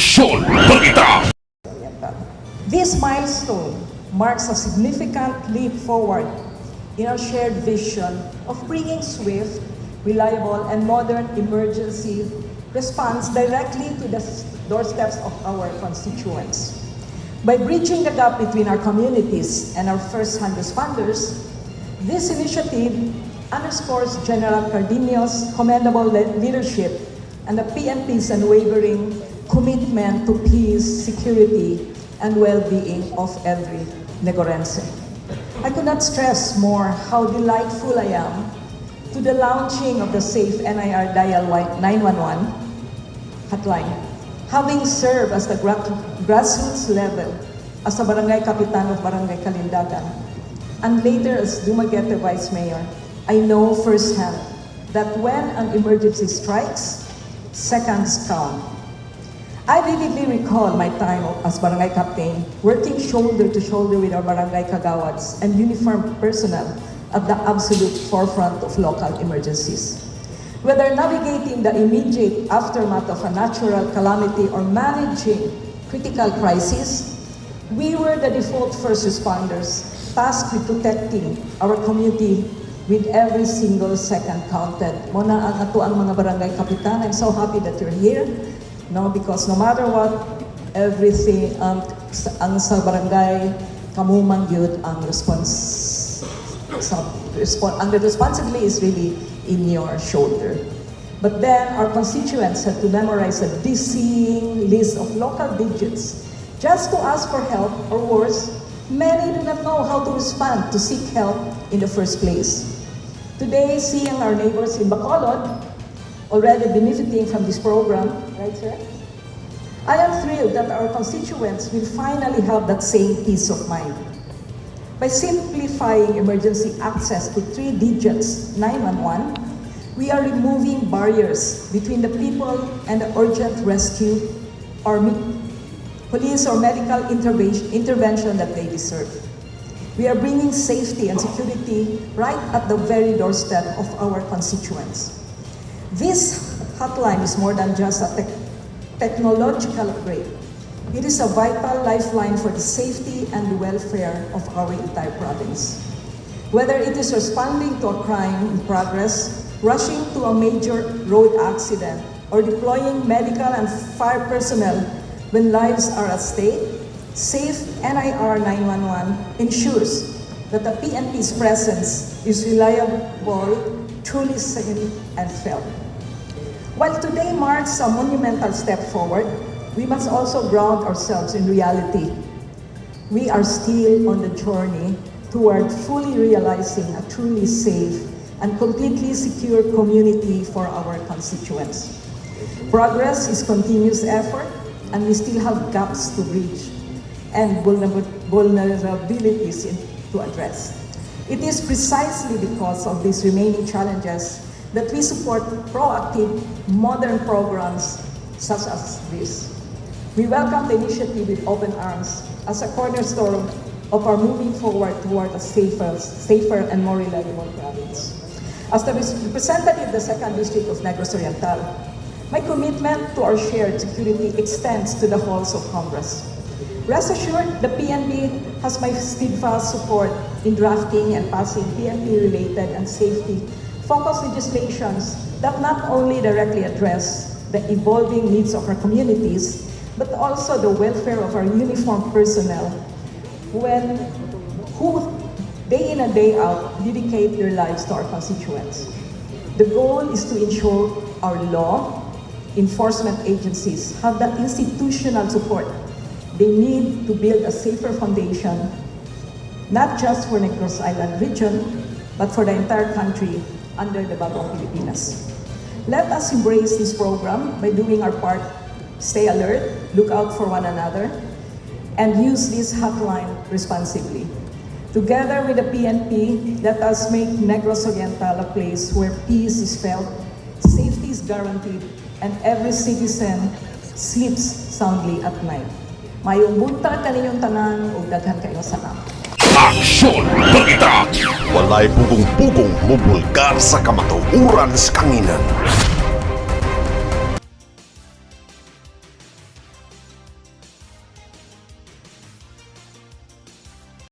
Aksyon Balita! This milestone marks a significant leap forward in our shared vision of bringing swift, reliable, and modern emergency response directly to the doorsteps of our constituents. By bridging the gap between our communities and our first-hand responders, this initiative underscores General Cardeño's commendable leadership and the PNP's unwavering commitment to peace, security, and well-being of every Negrosense. I could not stress more how delightful I am to the launching of the Safe NIR Dial 911 hotline. Having served as the grassroots level as a barangay kapitan of Barangay Calindagan, and later as Dumaguete Vice Mayor, I know firsthand that when an emergency strikes, seconds count. I vividly recall my time as barangay captain, working shoulder to shoulder with our barangay kagawads and uniformed personnel at the absolute forefront of local emergencies. Whether navigating the immediate aftermath of a natural calamity or managing critical crises, we were the default first responders tasked with protecting our community with every single second counted. Mao na ang atoang mga barangay kapitan. I'm so happy that you're here. No, because no matter what, everything, ang sa barangay, kamo man gyud ang response, sa, ang the responsibility is really in your shoulder. But then our constituents had to memorize a dizzying list of local digits just to ask for help, or worse, many do not know how to respond to seek help in the first place. Today, seeing our neighbors in Bacolod already benefiting from this program, right, sir? I am thrilled that our constituents will finally have that same peace of mind. By simplifying emergency access to three digits 911, we are removing barriers between the people and the urgent rescue or police or medical intervention that they deserve. We are bringing safety and security right at the very doorstep of our constituents. This hotline is more than just a technological upgrade. It is a vital lifeline for the safety and welfare of our entire province. Whether it is responding to a crime in progress, rushing to a major road accident, or deploying medical and fire personnel when lives are at stake, Safe NIR 911 ensures that the PNP's presence is reliable, truly seen and felt. While today marks a monumental step forward, we must also ground ourselves in reality. We are still on the journey toward fully realizing a truly safe and completely secure community for our constituents. Progress is continuous effort, and we still have gaps to bridge and vulnerabilities to address. It is precisely because of these remaining challenges that we support proactive, modern programs such as this. We welcome the initiative with open arms as a cornerstone of our moving forward toward a safer and more reliable province. As the representative of the 2nd District of Negros Oriental, my commitment to our shared security extends to the halls of Congress. Rest assured, the PNP has my steadfast support in drafting and passing PNP-related and safety-focused legislations that not only directly address the evolving needs of our communities, but also the welfare of our uniformed personnel who day in and day out dedicate their lives to our constituents. The goal is to ensure our law enforcement agencies have the institutional support they need to build a safer foundation, not just for Negros Island region, but for the entire country under the Bagong Pilipinas. Let us embrace this program by doing our part, stay alert, look out for one another, and use this hotline responsibly. Together with the PNP, let us make Negros Oriental a place where peace is felt, safety is guaranteed, and every citizen sleeps soundly at night. Maayong buntag kaninyong tanan ug daghan kayong salamat. Aksyon Balita! Walay pugong-pugong mubulgar sa kamatuoran sa kanginan.